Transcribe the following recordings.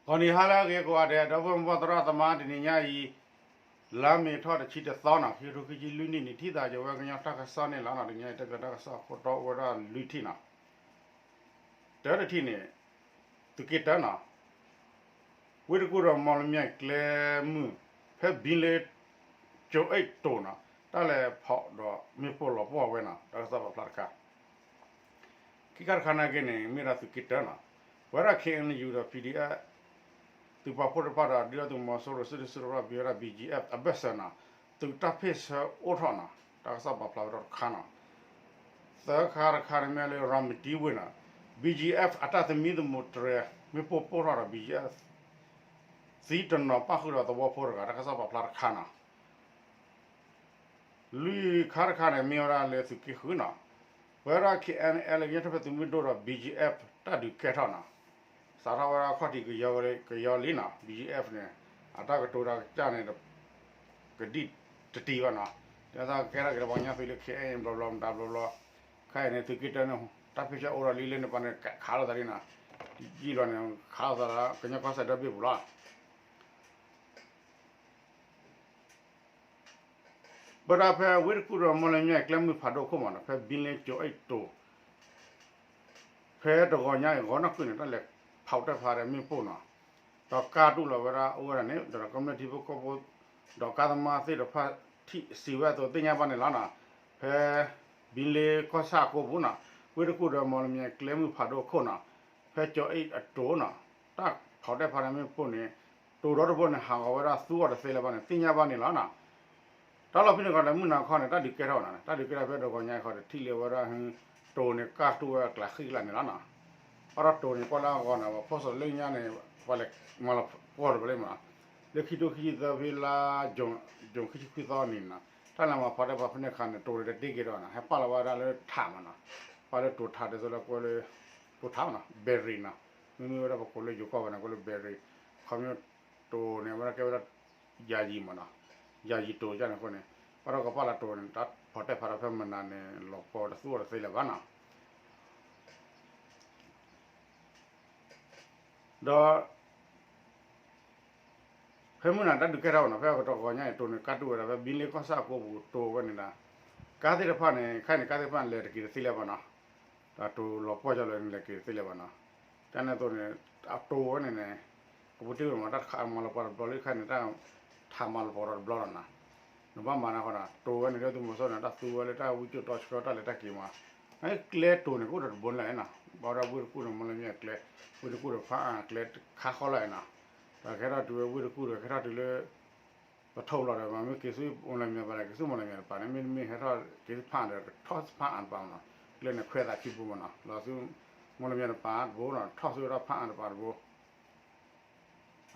ဂီၤနံၤဟါလၢအဂ့ၤကိးဂၤဒဲး ဒီပုၢ်ဝဲၢ်မိၢ်ပၢ်သရၣ်သမါ တနံၤညါအံၤ လါမ့ၤထီၣ်တဆံတသီနီၤ ခံကထိခံဆံလွံၢ်နံၣ်န့ၣ် ထံၣ်သးက့ၤဝဲကညီတၢ်ကစီၣ်န့ၣ်လီၤနီၤ. တနံၤညါအံၤတၢ်ကစီၣ်ခိၣ်တီအိၣ်ဝဲဒၣ်လွံၢ်ထံၣ်နီၤ. တၢတထံၣ်န့ၣ် သုးက့တၢနီၤ ဝ့ၢ်တကူၣ်ဒီးမီၣ်လမၠဲၣ်ကျဲမုၢ် ဖဲဘံလ့ ကၠိအိတ်တိၤနီၤ တၢ်လဲၤဖီၣ်ဒီးမ့ၣ်ပိၢ်လီၤပှီၢ်ဝဲနီၤ တၢ်ကစီၣ်ပာ်ဖျါတခါ ခံခါတခါနာ်က့န့ၣ် မ့ၢ်ဒၣ်သုးက့တၢနီၤ ပဝဲဒၣ် K N U ဒီး P D F သုးပာ်ဖှိၣ်တဖၣ်ဒီး ဒုၣ်ဒါသုးမီၤစိရိၤ စုဒုၣ်စုတီၤ ပဝဲဒၣ် B G F အဘၢၣ်စၢၤနီၤ သုးတၢ်ဖ့ၣ်ဆၢအိၣ်ထီၣ်နီၤ တၢ်ကစီၣ်ပာ်ဖျါဝဲဒၣ်တခါနီၤ. သၢခါတခါန့ၣ်မ့ၢ်လၢ ရၤမတံဝ့ၢ်နီၤ B G F အတၢ်သမံသမိးတြဲၤ မ့ၣ်ပိၢ်ပိၢ်ထီၣ်ဒီး B G F သံတနီၤပၣ်ဃုာ်ဒီးသဝီဖိတဂၤ တၢ်ကစီၣ်ပာ်ဖျါတခါနီၤ. လွံၢ်ခါတခါန့ၣ် မ့ၢ်ဝဲဒၣ်လၢသုးက့ဃုနီၤ ပဝဲဒၣ် K N L ကညီထူၣ်ဖျဲးသုးမုၢ်ဒိၣ်ဒီး B G F တၢ်ဒုးကဲထီၣ်နီၤ စးထီၣ်ဝဲဒၣ်ခီၣ်ထံးကယီကယီလံနီၤ B G F န့ၣ် အတၢ်ကတိၤတၢ်ကစၢ်န့ၣ် ကဒံၣ်တတံၢ်ဘၣ်နီၤ ဒ်သိးကကဲထီၣ်က့ၤဒီးပှၤကညီသုးလၢ K N A ဘျီဘျီမတၤဘျီဘျီ ခဲအံၤန့ၣ် သုးက့တၢန့ၣ် တၢ်ဖ့ၣ်ဆၢအိၣ်ထီၣ်လံလၢန့ၣ်ပှၤန့ၣ် ခးလိာ်သးလံနီၤ ယံာ်လီၤန့ၣ် ခးလိာ်သးဒီး ကညီကီၢ်စဲၣ်ဒီဘ့ၣ်ပူၤလီၤ. ပဝဲဒၣ်ဖဲဝ့ၢ်တကူၣ်ဒီးမီၣ်လမၠဲၣ်ကျဲမုၢ်ဖးဒိၣ်ခိၣ်မးနီၤ ဖဲဘံလ့ကၠိအိတ်တိၤ ဖဲတဂီၤညါအံၤ ဂီၤနီၢ်ကွံာ်န့ၣ် တၢ်လဲၤဖီၣ်တဲာ်ဖးဒီးမ့ၣ်ပိၢ်နီၤ ဒီးကါတူၢ်လီၤဝဲဒၣ်အိၣ်ဝဲဒၣ်န့ၣ် ဒီးကမျၢၢ်ထံဖိကီၢ်ဖိ ဒီးကါသမားသ့ၣ်တဖၣ်ထံၣ်စံးဝဲအသိးသ့ၣ်ညါဘၣ်န့ၣ်လီၤနီၤ. ဖဲ ဘံလ့ကီၢ်ဆၣ်အကိပူၤနီၤ ဝ့ၢ်တကူၣ်ဒီးမီၣ်လမၠဲၣ်ကျဲမုၢ်ဖးဒိၣ်ခိၣ်နီၤ ဖဲကၠိအိတ်တိၤနီၤ တၢ်ဖီၣ်တဲာ်ဖးဒီးမ့ၣ်ပိၢ်န့ၣ် တိၤဒီတဘိန့ၣ် ဟးဂီၤဝဲဒၣ်သူအီၤတသ့လၢၤဘၣ်န့ၣ် သ့ၣ်ညါဘၣ်န့ၣ်လီၤနီၤ. တၢ်လီၢ်ဖဲန့ၣ်ခီဒီး မုၢ်နၤခီန့ၣ် တၢ်ဒုးကဲထီၣ်နီၤ တၢ်ဒုးကဲထီၣ်ဖဲတဂီၤညါအံၤခီဒီး ထံၣ်လၢဝဲဒၣ် တိၤန့ၣ်ကါတူၢ်ဝဲအကျးဃံကျးန့ၣ်လီၤနီၤ. အဒီးတိၤန့ၣ် ကွၢ်လၢအဂီၤန့ၣ် ပှၤဖိစီၤလၢညါန့ၣ် ပှၤလဲၤမၤလီၤပှီၢ်တဘျီလံမးနီၤ. လၢခံထိခံဆံသၢဖဲလါ June ခံဆံခွံသီနံၤနီၤ တၢ်လဲၤမၤဖီၣ်တဲာ်ဖးဖဲန့ၣ်အခါန့ၣ် တိၤန့ၣ်တတ့က့ၤဒီးနီၤ ဟဲပာ်လီၤဝဲဒၣ်လၢထးမးနီၤ ပာ်လၢတိၤထးဒ်သိးလၢကွဲလၢ တိၤထးမးနီၤ ဘဲရံၤနီၤ မ့မ့ၢ်ဝဲဒၣ်ပကိးလၢယိၤကီၢ်ဘၣ်န့ၣ် ကွဲလၢဘဲရံၤ ခီဖျိတိၤန့ၣ် အဝဲဒၣ်ကဲဝဲဒၣ် ယၤယံၤမးနီၤ ယၤယံၤတိၤယါန့ၣ်အဃိန့ၣ် ဘၣ်ဒီးကပာ်လီၤတိၤန့ၣ် တၢ်ဖီၣ်တဲာ်ဖးဒီးဖဲမနၤန့ၣ် လီၤပှီၢ်ဝဲတသူအီၤတသ့လၢၤဘၣ်နီၤ. ဒီး ဖဲမုၢ်နၤတၢ်ဒုးကဲထီၣ်ဝဲနီၤ ဖဲအကတီၢ်ဂီၤညါအံၤ တိၤန့ၣ်ကါတူၢ်ဝဲဒၣ် ဖဲဘံလ့ကီၢ်ဆၣ်အကိပူၤတိၤဝဲန့ၣ်ဒီး ကါသ့ၣ်တဖၣ်န့ၣ် ခဲအံၤန့ၣ် ကါသ့ၣ်တဖၣ်န့ၣ် လဲၤတက့ၤတသ့လၢၤဘၣ်နီၤ. တၢ်တိၤလီၤပှီၢ်ကၢလၢာ်န့ၣ် လဲၤက့ၤတသ့လၢၤဘၣ်နီၤ. ကန့ၣ်အသိးန့ၣ် အတိၤဝဲန့ၣ်န့ၣ် ကပူၤတ့ၢ်ဝဲမး တၢ်တခးမၤလီၤပှီၢ်တဘျီလၢခဲအံၤန့ၣ် တၢ်ထးမၤလီၤပှီၢ်ဒီးတဘျီလီၤနီၤ. နဘၣ်မၤန့ၣ်ဃီဒီး တိၤဝဲန့ၣ် ဒုၣ်ဒါသုးမီၤစိရိၤန့ၣ် တၢ်သူဝဲလၢတၢ်ဝံကၠိၣ်တီဆှၢတၢ်လဲၤတၢ်က့ၤမး နကျဲတိၤန့ၣ် ကအိၣ်ဒီးတဘိန့ၣ်လီၤနီၤ. ဘၣ်ဝဲဒၣ်ဝ့ၢ်တကူၣ်န့ၣ် မီၣ်လမၠဲၣ်ကျဲ ဝ့ၢ်တကူၣ်ဒီးဖးအါကျဲခါဃီလီၤနီၤ. ဒီးကဟဲထီၣ်တုၤဝဲဝ့ၢ်တကူၣ်ဒီး ကဟဲထီၣ်တုၤလၢ ပထိၣ်လီၤဒီး မ့ၢ်က့ၤဆူမီၣ်လမၠဲၣ်ပၤဒီး က့ၤဆူမီၣ်လမၠဲၣ်တပၤန့ၣ် မ့တမ့ၢ်ဟဲထီၣ်က့ၤဆူဖးအါဒီး ကထီၣ်ဆူဖးအါတပၤမးနီၤ. ကျဲန့ၣ်ခွဲးသးခံပူၤမးနီၤ လီၤဆူ မီၣ်လမၠဲၣ်တပၤတဘိနီၤ ထီၣ်ဆူဝဲဒၣ်ဖးအါတပၤတဘိ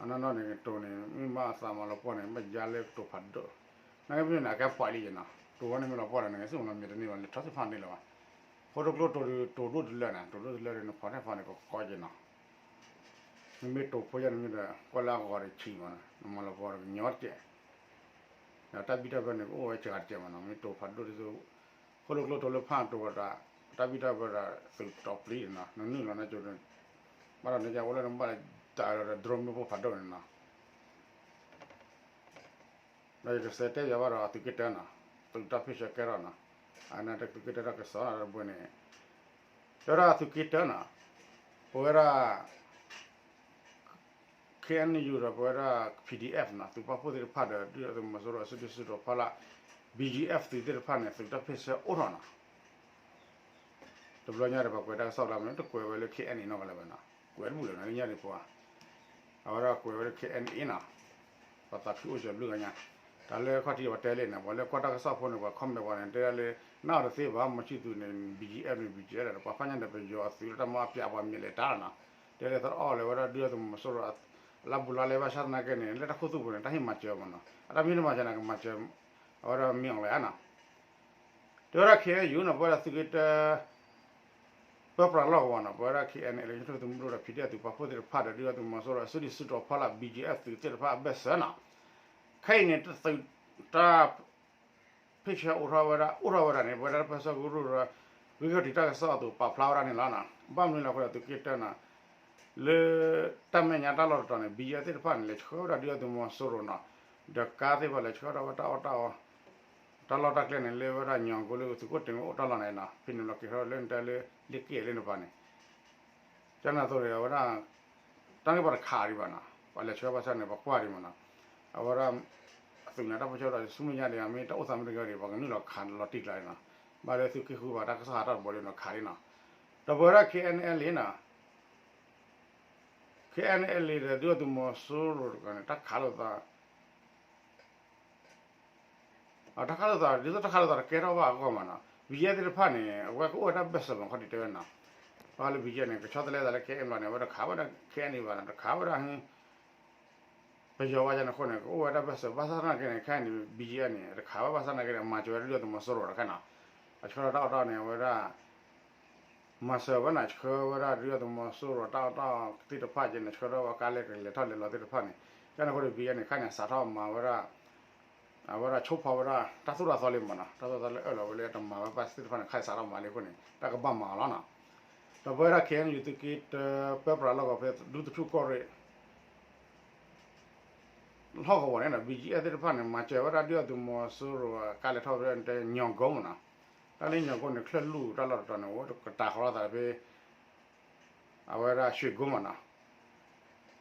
အနီၢ်နီၢ်န့ၣ် တိၤန့ၣ် မ့ၢ်ဘၣ်သးမၤလီၤပှီၢ်န့ၣ် ဘၣ်ယါလၢကတိၤဖးဒိၣ် နာ်က့ဖဲန့ၣ် အကဲပှၤလံယဲနီၤ တိၤဝဲန့ၣ်မ့ၢ်လီၤပှီၢ်ဒီး နက့ၤဆူမီၣ်လမၠဲၣ်တန့ၢ်ဘၣ် လဲၤထီၣ်ဆူဖးန့ၣ်လၢၤဘၣ်. ဃိတကျိတိၤဒုး တိၤဒိၣ်တလၢန့ၣ် တိၤဒိၣ်တလၢဒီး နဖီၣ်တဲာ်ဖးန့ၣ် ကကီက့ၤနီၤ မ့မ့ၢ်တိၤဖိယါန့ၣ်မ့ၢ်ဒီး ကွၢ်လၢအဂီၤဒီးဆံးမးနီၤ နမၤလီၤပှီၢ်ဒီးကညီတကဲး ဒီးတၢ်ဘံၣ်တၢ်ဘၢန့ၣ် ကအိၣ်ဝဲစှၤတကဲးမးနီၤ မ့ၢ်တိၤဖးဒိၣ်ဒ်သိး ဃိတကျိတိၤလၢဖးတိၤဝဲဒၣ် တၢ်ဘံၣ်တၢ်ဘၢဒီးသုးတီၤပျံၤန့ၣ်နီၤ နနုာ်လီၤနကၠိန့ၣ် ဘၣ်ဒီးနကၠိအိၣ်လၢနဘၣ်တၢ်ဒီး drone မ့ၣ်ပိၢ်ဖးဒိၣ်န့ၣ်နီၤ ဒီးယကစံးတဲယၤဘၣ်ဒီးသုးက့တၢနီၤ သုးတၢ်ဖ့ၣ်ဆၢကဲထီၣ်နီၤ အန့ၣ်သုးက့တၢတၢ်ကစီၣ်နီၤ တဘိန့ၣ် တဲဝဲဒၣ်သုးက့တၢနီၤ ပဝဲဒၣ် K N U ဒီးပဝဲဒၣ် P D F နီၤ သုးပာ်ဖှိၣ်သ့ၣ်တဖၣ်ဒီး ဒုၣ်ဒါသုးမီၤစိရိၤအစုဒုၣ်စုတီၤဖီလာ် B G F သုးသ့ၣ်တဖၣ်န့ၣ် သုးတၢ်ဖ့ၣ်ဆၢအိၣ်ထီၣ်နီၤ တဘျီညါဒီးပှၤကွဲးတၢ်ကစီၣ်လၢမ့ၢ်တကွဲးဝဲလၢ K N A နီၢ်ကီၢ်လၢၤဘၣ်နီၤ ကွဲးတဘူၣ်လၢၤနီၤ လၢညါဒံးပှၤ အဝဲဒၣ်ကွဲးဝဲလၢ K N A နီၤ ပှၤသးခုအိၣ်စၢၤဘျုးဂၤညါ တၢ်လၢခီၣ်ထံးပှၤတဲလံန့ၣ် ပှၤလၢကွၢ်တၢ်ကစီၣ်ဖိန့ၣ် ပှၤ comment ပှၤန့ၣ် တဲဒၣ်လၢ နအီၤတသ့ဘၣ် မၤဆံသူးန့ၣ် B G F န့ၣ် B G F ဒီး ပှၤဖးညါဒီးပယီၤအသုးလၢတၢ်မၤအပျးပှၤမ့ၢ်လဲၤတၢ်လီၤနီၤ တဲလၢသရၣ်အီၣ်လဲၤဝဲဒၣ်ဒုၣ်ဒါသုးမီၤစိရိၤ လါဘူးလါလဲဘၣ်ဆၣ်သနာ်က့န့ၣ် လၢတၢ်ခိၣ်သူၣ်ပူၤန့ၣ် တၢ်ဟ့ၣ်မၤစၢၤမးနီၤ အတၢ်မ့ၢ်တမၤစၢၤန့ၣ် ကမၤစၢၤ အဝဲဒၣ်မ့ၢ်အီၤလဲၣ်နီၤ တဲဝဲဒၣ် K N U နီၤ ပဝဲဒၣ်သုးက့တၢ ပၢပြးလီၢ်ကဝီၤနီၤ ပဝဲဒၣ် K N L ကညီထူၣ်ဖျဲးသုးမုၢ်ဒိၣ်ဒီး P D F သုးပာ်ဖှိၣ်သ့ၣ်တဖၣ်ဒီး ဒုၣ်ဒါသုးမီၤစိရိၤအစုဒုၣ်စုတီၤဖီလာ် B G F သုးသ့ၣ်တဖၣ်အဘၢၣ်စၢၤနီၤ ခဲအံၤန့ၣ် သုးတၢ် ဖ့ၣ်ဆၢအိၣ်ထီၣ်ဝဲဒၣ် အိၣ်ထီၣ်ဝဲဒၣ်န့ၣ် ပဝဲဒၣ်တၢ်ပၢၢ်ဆၢကရူၢ်ဒီး ဂ့ၢ်ခီၣ်ထံးတၢ်ကစီၣ်အသိးပာ်ဖျါဝဲဒၣ်န့ၣ်လီၤနီၤ ဘၣ်မနုၤလဲၣ်အဃိဒီးသုးက့တၢနီၤ လၢတၢ်မဲာ်ညါတၢ်လီၢ်တတီၤန့ၣ် BGF သ့ၣ်တဖၣ်န့ၣ် လဲၤဆှၢဝဲဒၣ်ဒုၣ်ဒါသုးမီၤစိရိၤနီၤ, ဒီးကါသ့ၣ်တဖၣ်လဲၤဆှၢထီၣ်ဝဲတၢ်အီၣ်တၢ်အီ, တၢ်လီၢ်တၢ်ကျဲန့ၣ် လၢဝဲဒၣ်ညီၣ်ကိလၢသုးခိၣ်တ့ၤအိၣ်တၢ်လီၢ်န့ၣ်နီၤ, ဖဲန့ၣ်လီၤက့ၤထီၣ်လၢနတဲလၢ လ့ၣ်က့ၣ်လၢနပၤန့ၣ် ကန့ၣ်အသိးန့ၣ် အဝဲဒၣ် တၢ်န့ၣ်ပှၤတခးဒံးဘၣ်နီၤ, ပှၤလဲၤဆှၢဘၣ်ဆၣ်န့ၣ် ပှၤကွၢ်ဒံးမးနီၤ, အဝဲဒၣ် အသုးန့ၣ် တၢ်ပၢဆှၢဒီးဆူမဲာ်ညါဒံး မ့ၢ်တၢ်အိၣ်သးမ့ၢ်တဂ့ၤဒံး ပှၤကနုာ်လီၤခးလီၤတံၢ်ကျါန့ၣ်နီၤ, ဘၣ်လၢသုးက့ဃုဘၣ် တၢ်ကစီၣ်ဟးထီၣ်တဘျီလံနီၤ ခးလံနီၤ, ဒီးပဝဲဒၣ် KNLA နီၤ, KNLA ဒီးဒုၣ်ဒါသုးမီၤစိရိၤတဂၤန့ၣ် တၢ်ခးလိာ်သး တၢ်ခးလိာ်သး ဒ်သိးတၢ်ခးလိာ်သးတကဲထီၣ်ဘၣ်အဂီၢ်မးနီၤ, BGF သ့ၣ်တဖၣ်န့ၣ် အဝဲကအိၣ်ဝဲတၢ်ဘၢၣ်စၢၤမး ခီဒံးတဲဝဲနီၤ, ဘၣ်ဃးလၢ BGF န့ၣ် ကဆီတလဲသးလၢ KNLA န့ၣ် အဝဲတခးဝဲဒၣ် KNLA ဘၣ်နီၤ, တခးဝဲဒၣ် ပယီၤဝဲန့ၣ်အဃိန့ၣ် ကအိၣ်ဝဲတၢ်ဘၢၣ်စၢၤ ဘၣ်ဆၣ်သနာ်က့န့ၣ် ခဲအံၤန့ၣ် BGF န့ၣ် တခးဝဲဘၣ်ဆၣ်သနာ်က့န့ၣ် မၤစၢၤဝဲဒၣ်ဒုၣ်ဒါသုးမီၤစိရိၤတခါနီၤ, အဆှၢလီၤတၢ်အီၣ်တၢ်အီန့ၣ် အဝဲဒၣ် မၤစၢၤဝဲနီၤ ဆှၢဝဲဒၣ်ဒုၣ်ဒါသုးမီၤစိရိၤ တၢ်အီၣ်တၢ်အီသ့ၣ်တဖၣ်က့န့ၣ် ဆှၢထီၣ်ဝဲကါလၢကလဲၤထီၣ်လဲၤလီၤသ့ၣ်တဖၣ်န့ၣ်, ကန့ၣ်အဃိဒီး BGF န့ၣ် ခဲအံၤန့ၣ် စးထီၣ်မၤဝဲဒၣ် အဝဲဒၣ်ဆိဖီဝဲဒၣ် တၢ်သိၣ်တၢ်သီလံမးနီၤ, တၢ်သိၣ်တၢ်သီလၢအၢၣ်လီၤဝဲလၢတမၤဝဲဘၣ်သ့ၣ်တဖၣ်န့ၣ် ခဲအံၤစးထီၣ်မၤလံအဃိန့ၣ် တၢ်ကဘၣ်မၤအီၤလီၤနီၤ, ဒီးပဝဲဒၣ် KNU သုးက့တၢ ပၢပြးလီၢ်ကဝီၤဖဲဒူသထူၣ်ကီၢ်ရ့ၣ် လီၢ်ကဝီၤန့ၣ် BGF သ့ၣ်တဖၣ်န့ၣ် မၤစၢၤဝဲဒၣ်ဒုၣ်ဒါသုးမီၤစိရိၤ ကါလဲၤထီၣ်ဖဲတဲညီၣ်ကိမးနီၤ, တၢ်လၢညီၣ်ကိန့ၣ် ချၢၣ်လူၢ်တၢ်လီၢ်တတီၤန့ၣ် အိၣ်ကတၢၢ်ဃီလိာ်သးဖဲ အဝဲဒၣ်ရွှ့ၣ်ကိမးနီၤ,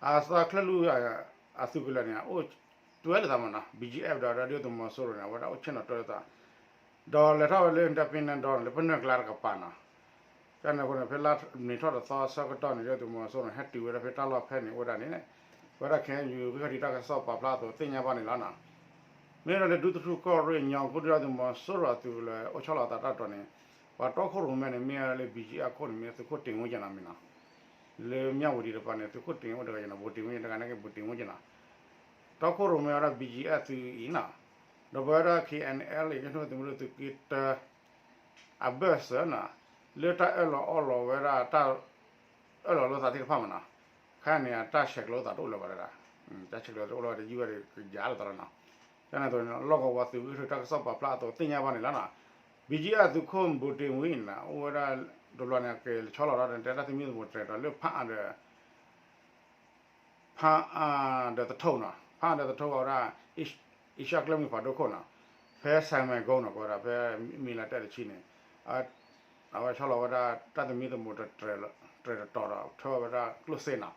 အသးချၢၣ်လူၢ် အသုးကလၢၤန့ၣ် အိၣ်တွဲလိာ်သးမးနီၤ, BGF ဒီးဒုၣ်ဒါသုးမီၤစိရိၤန့ၣ် အဝဲဒၣ်အိၣ်ဆ့ၣ်နီၤတွဲလိာ်သး ဒီးလဲၤထီၣ်ဝဲလၢတၢ်ပ့ၤနဲဒိန့ၣ် လၢပနၢၢ်ကျါတကပၤနီၤ, ကန့ၣ်အဃိန့ၣ် ဖဲလါမ့ၤထီၣ်တသီဆၢကတီၢ်န့ၣ် ဒုၣ်ဒါသုးမီၤစိရိၤန့ၣ် ဟဲတုၤဝဲဒၣ်ဖဲတၢ်လီၢ်ဖဲန့ၣ်အိၣ်ဝဲဒၣ်န့ၣ် ပဝဲဒၣ် KNU ဂံၢ်ခီၣ်ထံးတၢ်ကစီၣ်ပာ်ဖျါအသိးသ့ၣ်ညါဘၣ်န့ၣ်လီၤနီၤ, မ့ၢ်ဝဲဒၣ်လၢဒူသထူၣ်ကီၢ်ရ့ၣ်ညီၣ်ကိဒုၣ်ဒါသုးမီၤစိရိၤအသုးကလၢၤအိၣ်ဆီလီၤအသးတၢ်တတီၤန့ၣ် ပှၤတီခိၣ်ရိၣ်မဲန့ၣ် မ့ၢ်ဝဲဒၣ်လၢ BGF အခိၣ်န့ၣ် မ့ၢ်သုးခိၣ်တ့ၢ်ဝ့ကၠ့နီၤမ့ၢ်နီၤ, လၢမၠၣ်ဝတံၤတကပၤန့ၣ် သုးခိၣ်တ့ၢ်ဝ့တဂၤကၠ့နီၤ, ဗိုလ်တ့ၢ်ဝ့ကၠ့တဂၤန့ၣ်က့ ဗိုလ်တ့ၢ်ဝ့ကၠ့နီၤ, တီခိၣ်ရိၣ်မဲဝဲဒၣ် BGF သုးအံၤနီၤ, ဒီးပဝဲဒၣ် KNLA ကၠ့ထူၣ်သုးမုၢ်ဒိၣ်သုးက့တၢ အဘၢၣ်စၢၤနီၤ, လၢတၢ်အၢၣ်လီၤအီလီၤဝဲဒၣ်တၢ် အၢၣ်လီၤလိာ်သးသ့ၣ်တဖၣ်မးနီၤ, ခဲအံၤန့ၣ် တၢ်ဆဲးကျိးလိာ်သးတအိၣ်လၢၤဘၣ်ဒၣ်, တၢ်ဆဲးကျိးတအိၣ်လၢၤဘၣ် တယုၢ်ဝဲဒၣ်ကယၤလိာ်သးလီၤနီၤ, ကန့ၣ်အသိးန့ၣ် လီၢ်ကဝီၤသုးဂံၢ်ခီၣ်ထံးတၢ်ကစီၣ်ပာ်ဖျါအသိးသ့ၣ်ညါဘၣ်န့ၣ်လီၤနီၤ, BGF သုးခိၣ် ဗိုလ်တ့ၢ်ဝ့န့ၣ် အိၣ်ဝဲဒၣ်တဘျီန့ၣ် က့ၤဆီလီၤဒီး တဲတၢ်သမံသမိးတြဲၤဒီးလၢဖးအါဒီး ဖးအါဒီးသထူနီၤ, ဖးအါဒီးသထူဝဲဒၣ် အ့ရှၢၣ်ကျဲမုၢ်ဖးဒိၣ်ခိၣ်နီၤ, ဖဲ Saigon နီၤ ကဝဲဒၣ် ဖဲမံၤလးတဲတဆံန့ၣ်, အဝဲဆီလီၤဝဲဒၣ်တၢ်သမံသမိးတြဲၤတတီၤဒီး ထၢဝဲဒၣ်ကျိၣ်စ့နီၤ,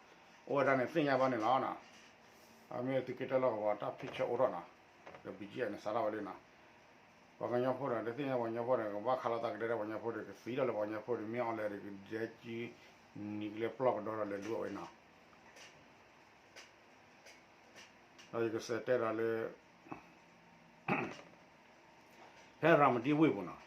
အိၣ်ဝဲဒၣ်န့ၣ်သ့ၣ်ညါဘၣ်န့ၣ်လီၤနီၤ, အမ့ၢ်သုးက့တၢလီၢ်ကဝီၤတၢ်ဖံးဆၢအိၣ်ထီၣ်နီၤ, ဒီး BGF န့ၣ် စးထီၣ်ဝဲလံနီၤ ပှၤကညီဖိဒီး တသ့ၣ်ညါပှၤကညီဖိဒီး ကဘၣ်ခးလိာ်သးကဒဲဒၣ်ပှၤကညီဖိဒီး ကသံဒီးလၢပှၤကညီဖိဒီး မ့ၢ်အီၤလဲၣ်ဒီး ကဒဲကံ နံၤကလဲၤပျီၢ်ကဒီဒီးလဲၤဒုးအီၣ်ဝဲနီၤ, ဒီးယကစးတဲဒီးလၢ ဖဲရၤမတံဝ့ၢ်ပူၤနီၤ,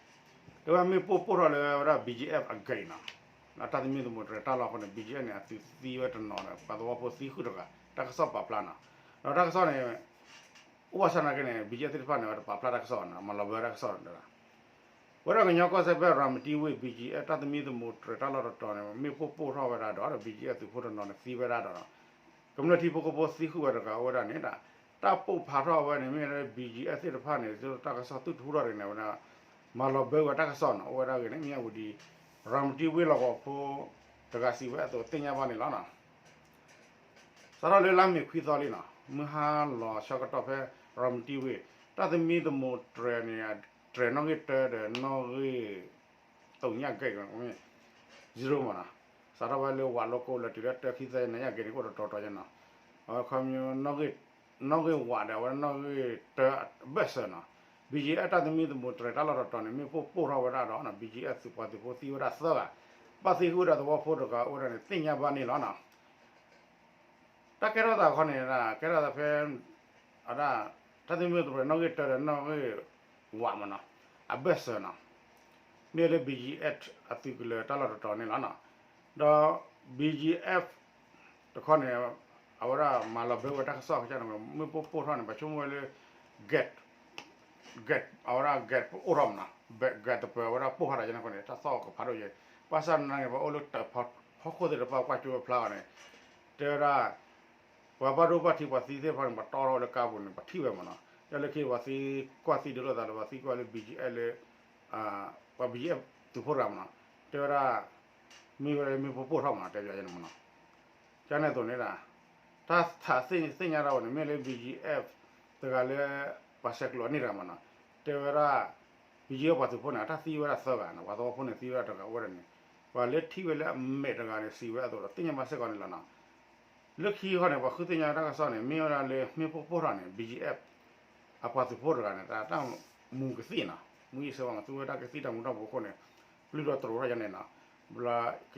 တဲဝဲမ့ၣ်ပိၢ်ပိၢ်ထီၣ်လၢဝဲဒၣ် BGF အဂ့ၢ်နီၤ, ဒီးတၢ်သမံသမိးတြဲၤတၢ်လီၢ်အဃိန့ၣ် BGF န့ၣ် အသုးသံဝဲတနီၤဒီး ပှၤသဝီဖိသံဃုာ်တဂၤ တၢ်ကစီၣ်ပာ်ဖျါနီၤ, ဒီးတၢ်ကစီၣ်န့ၣ် အိၣ်ဘၣ်ဆၣ်သနာ်က့န့ၣ် BGF သ့ၣ်တဖၣ်န့ၣ် အဝဲတပာ်ဖျါတၢ်ကစီၣ်နီၤ, မၤလီၤဘၢတၢ်ကစီၣ်နီၤ, ဝဲဒၣ်ကညီကီၢ်စဲၣ်ဖဲရၤမတံဝ့ၢ် BGF တၢ်သမံသမိးတြဲၤတၢ်လီၢ်တတီၤန့ၣ် မ့ၣ်ပိၢ်ပိၢ်ထီၣ်ဝဲဒၣ်ဒီး BGF သုးဖိတနီၤန့ၣ်သံဝဲဒၣ်ဒီး ကမျၢၢ်ထံဖိကီၢ်ဖိသံဃုာ်ဝဲတဂၤအိၣ်ဝဲဒၣ်န့ၣ်ဒီး တၢ်ပိာ်ဖးထီၣ်ဝဲန့ၣ် မ့ၢ်ဝဲဒၣ် BGF သ့ၣ်တဖၣ်န့ၣ် တၢ်ကစီၣ်သုးတဟူထီၣ်ဒ်န့ၣ်ဝဲဒၣ် မၤလီၤဘၢဝဲတၢ်ကစီၣ်နီၤ, အိၣ်ဝဲဒၣ်ဂ့ၢ်န့ၣ် မ့ၢ်အဝံၤဒီး ရၤမတံဝ့ၢ်လီၢ်ကဝီၤဖိ တဂၤစံးဝဲအသိးသ့ၣ်ညါဘၣ်န့ၣ်လီၤနီၤ. စးထီၣ်လၢလါမ့ၤခွံသီလံနီၤ, မုၢ်ဟါလီၤဆၢကတီၢ်ဖဲ ရၤမတံဝ့ၢ် တၢ်သမံသမိးတြဲၤန့ၣ် တြဲၤနီၣ်ဂံၢ်တၢဒီးနီၣ်ဂံၢ် သုညၣ်ဂဲး zero မးနီၤ, စးထီၣ်ဝဲလၢဝးလိကိလၢတုၤလၢတၢခံသၣ်နယၣ်ဂဲးန့ၣ် ကအိၣ်တတီၤတီၤယဲနီၤ, အဝဲခီမ့ၢ် နီၣ်ဂံၢ်ဝးဒီး အဝဲနီၣ်ဂံၢ်တၢဘၢၣ်စၢၤနီၤ, BGF တၢ်သမံသမိးတြဲၤတၢ်လီၢ်တတီၤန့ၣ် မ့ၣ်ပိၢ်ပိၢ်ထီၣ်ဝဲဒၣ်ဒီးနီၤ, BGF သုးပှၤသုးဖိသံဝဲဒၣ်သၢဂၤ, ဘၣ်သံဃုာ်ဝဲဒၣ်သဝီဖိတဂၤအိၣ်ဝဲဒၣ်န့ၣ် သ့ၣ်ညါဘၣ်န့ၣ်လီၤနီၤ. တၢ်ကဲထီၣ်သးခီန့ၣ် ကဲထီၣ်သးဖဲ အဝဲဒၣ် တၢ်သမံသမိးတြဲၤနီၣ်ဂံၢ်တၢဒီးနီၣ်ဂံၢ်ဝးမးနီၤ, အဘၢၣ်စၢၤနီၤ, မ့ၢ်လၢ BGF အသုးကလၢၤတၢ်လီၢ်တတီၤန့ၣ်လီၤနီၤ. ဒီး BGF တခီန့ၣ် အဝဲဒၣ်မၤလီၤဘၢဝဲတၢ်ကစီၣ်ကစၢ်န့ၣ် မ့ၣ်ပိၢ်ပိၢ်ထီၣ်န့ၣ် ပှၤဆိကမိၣ်ဝဲလၢ ဂဲး ဂဲး အဝဲဒၣ် ဂဲး အိၣ်ထီၣ်မးနီၤ, ဂဲး တပၢၤဝဲဒၣ်ပိၢ်ထီၣ်တၢ်ကန့ၣ်အဃိန့ၣ် တၢ်သီၣ်ကဖးဒိၣ်ယဲ, ဘၣ်ဆၣ်နာ်က့ ပှၤအိၣ်လၢတၢ်ဖီခိၣ်သ့ၣ်တဖၣ်ကွၢ်ကၠိဝဲဖျါဂီၤန့ၣ် တဲဝဲဒၣ် ပှၤဘၣ်ဒိဘၣ်ထံးပှၤသံသ့ၣ်တဖၣ်န့ၣ် ပှၤတီထီၣ်ဝဲလၢကါပူၤန့ၣ် ပှၤထံၣ်ဝဲမးနီၤ, တၢ်လၢခံပှၤသံကွၢ်သံဒုးလိာ်သးလၢပှၤသံကွၢ်လၢ BGF လၢ ပှၤ BGF သုးဖိတဂၤမးနီၤ, တဲဝဲဒၣ် မ့ၢ်ဝဲဒၣ်လၢမ့ၣ်ပိၢ်ပိၢ်ထီၣ်မးနီၤ တဲယၤန့ၣ်မးနီၤ. ကန့ၣ်အသိးန့ၣ်ဒၣ် တၢ်ထးသ့ၣ်ညါတၢ်ဝဲန့ၣ် မ့ၢ်လၢ B G F တဂၤလၢ ပှၤဆဲးကျိးအန့ၢ်တဂၤမးနီၤ, တဲဝဲဒၣ် B G F ပှၤသုးဖိန့ၣ် တၢ်သံဝဲဒၣ်သၢဂၤနီၤ, ပှၤသဝီဖိန့ၣ်သံဝဲဒၣ်တဂၤဝဲဒၣ်န့ၣ်, ပှၤလၢထံၣ်ဝဲလၢအမဲာ်တဂၤန့ၣ် စံးဝဲအသိးဒီး သ့ၣ်ညါဘၣ်စ့ၢ်ကီးန့ၣ်လီၤနီၤ. လၢခံခီန့ၣ် ပှၤဃုသ့ၣ်ညါတၢ်ကစီၣ်န့ၣ် မ့ၢ်ဝဲဒၣ်လၢမ့ၣ်ပိၢ်ပိၢ်ထီၣ်န့ၣ် B G F အပှၤသုးဖိတဂၤန့ၣ် တၢ်မူကသံၣ်နီၤ, မူယံၤစဲးဝါမး သူဝဲတၢ်ကသံၣ်တၢ်မူထီၣ်ပူၤအဃိန့ၣ် ပျုၢ်ထီၣ်တရူးထီၣ်ယါန့ၣ်နီၤ, ဘျ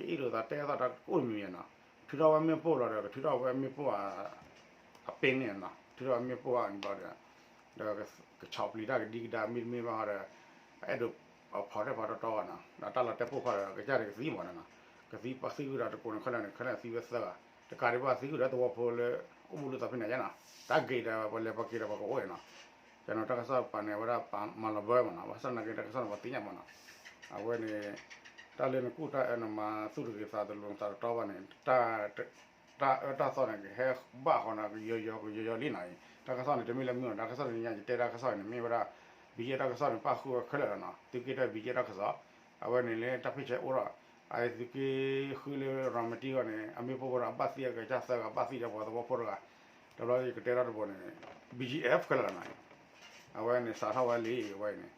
ီကအ့ၣ်လိာ်သးတဲအသီၣ်တၢ်ကအိၣ်တမံၤမံၤနီၤ, ထုးထီၣ်ဝဲမ့ၣ်ပိၢ်လီၤဒီး ကထုးထီၣ်ဝဲမ့ၣ်ပိၢ် အပ့န့ၣ်နီၤ, ထုးထီၣ်ဝဲမ့ၣ်ပိၢ်အဘျီဒီး ဒီးကဆီၣ်ပျံၤတၢ်ကဒံကဒါမ့တမ့ၢ်ဘၣ်ဟီဒီး အဲၣ်ဒိးဖီၣ်ထဲဖီၣ်တီတီဂၤနီၤ, ဒီးတၢ်လီၤတဲာ်ပိၢ်ဖီၣ်ဒီး ကစၢ်န့ၣ်ကသံမးနီၤ, ကသံပှၤသံဃုာ်ဒီးတကိးန့ၣ်ခဲလၢာ်န့ၣ် ခဲလၢာ်သံဝဲသၢဂၤ, တကးဒံးဘၣ်သံဃုာ်ဒီးသဝီဖိလၢ အိၣ်ဘူးလိာ်သးဖဲန့ၣ်ယါနီၤ, တၢ်ဂ့ၤဒီးပလဲၤပှၤက့ၤဒီး ပှၤကအိၣ်အံၤနီၤ, ကန့ၣ်တၢ်ကစီၣ်ပာ်န့ၣ် အဝဲဒၣ်ပာ်မၤလီၤဘၢမးနီၤ, ဘၣ်ဆၣ်သနာ်က့တၢ်ကစီၣ်န့ၣ် ပှၤသ့ၣ်ညါမးနီၤ, အဝဲန့ၣ် တၢ်လၢနကူၣ်တၢ်အၢနမၤသူၣ်တဂ့ၤသးတလိၤသးတတီဘၣ်န့ၣ် တၢ်အၢတၢ်သီန့ၣ် ကဟဲဘၣ်ဃီနီၤ ကယီယီကယီယီလံနီၤ, တၢ်ကစီၣ်န့ၣ် တမ့ၢ်လၢမုၢ်နီၤ, တၢ်ကစီၣ်တနံၤညါ ယတဲတၢ်ကစီၣ်န့ၣ် မ့ၢ်ဝဲဒၣ် ဘံၣ်ယဲၢ် တၢ်ကစီၣ်န့ၣ် ပၣ်ဃုာ်ဝဲခဲလၢာ်လီၤနီၤ, သုးက့တၢၢ် ဘံၣ်ယဲၢ် တၢ်ကစီၣ်, အဝဲန့ၣ်လၢတၢ်ဖ့ၣ်ဆဲးအိၣ်ထီၣ်, အသုးက့ဃုလၢ ရၤမတံဂီၢ်န့ၣ် အမ့ၣ်ပိၢ်ပိၢ်ဒီး အဘၣ်သံအကစၢ်သၢဂၤ ဘၣ်သံဒီးပှၤသဝီဖိတဂၤ, တဘျီယကတဲထီၣ်တဘိန့ၣ် B G F ခဲလၢာ်လီၤနီၤ, အဝဲန့ၣ်စးထီၣ်ဝဲလံ အဝဲအံၤန့ၣ်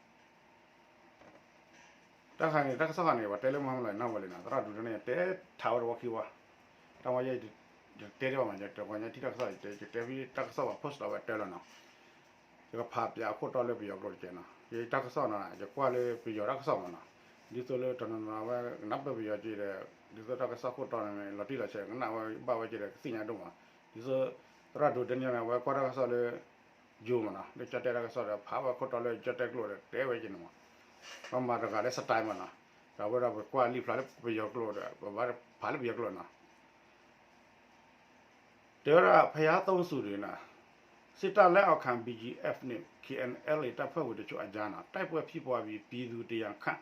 တၢ်ခါန့ၣ် တၢ်ကစီၣ်ခါန့ၣ် ပှၤတဲလၢမၤမလီၤနၢ်ဝဲလံနီၤ, သရၣ်ဒိးန့ၣ် ယတဲထးဝဲတဝီခံဝီ, တၢ်ဝဲယဲ ယတဲတဘၣ်မး ယတပှၤညါထံၣ်တၢ်ကစီၣ် ယတဲ ယတဲဖဲတၢ်ကစီၣ်ပှၤ post လီၤဝဲတၢ်လီၤနီၤ, ယကဖးပၠးအခိၣ်တီလၢပယီၤကျိာ်တကဲနီၤ, ယတၢ်ကစီၣ်နီၤ ယကွၢ်လၢပယီၤတၢ်ကစီၣ်မးနီၤ, ဒ်သိးလၢတနီၤနီၤဝဲ ကနၢ်ပၢၢ်ပယီၤက့ၤဒီး ဒ်သိးတၢ်ကစီၣ်ခိၣ်တီန့ၣ် လီၤတံၢ်လီၤဆဲး ကနၣ်ဝဲဘၣ်ဝဲက့ၤဒီး ကသ့ၣ်ညါဒိၣ်မး, ဒ်သိး သရၣ်ဒိး Daniel န့ၣ် အဝဲကွၢ်တၢ်ကစီၣ်လၢ ယိၤမးနီၤ, လၢကၠီၣ်တဲၣ်တၢ်ကစီၣ်ဒီး ဖးဝဲခိၣ်တီလၢကၠီၣ်တဲၣ်ကျိာ်ဒီး တဲဝဲက့ၤန့ၣ်မး, ပမၤတဂၤလၢ style မးနီၤ, ဒီးအဝဲဒၣ်ပကွၢ်လံာ်ဖျါလၢပယီၤကျိာ်ဒီး ပဘၣ်ဖးလၢပယီၤကျိာ်နီၤ တဲဝဲဒၣ် ဘုရားသုံးဆူ န့ၣ်နီၤ, စစ်တပ်လက်အောက်ခံ ဘီဂျီအက်ဖ် နဲ့ KNLA တပ်ဖွဲ့ဝင်တချို့အကြားနီၤ တိုက်ပွဲဖြစ်ပွားပြီး ပြည်သူ တစ်ရာခန့်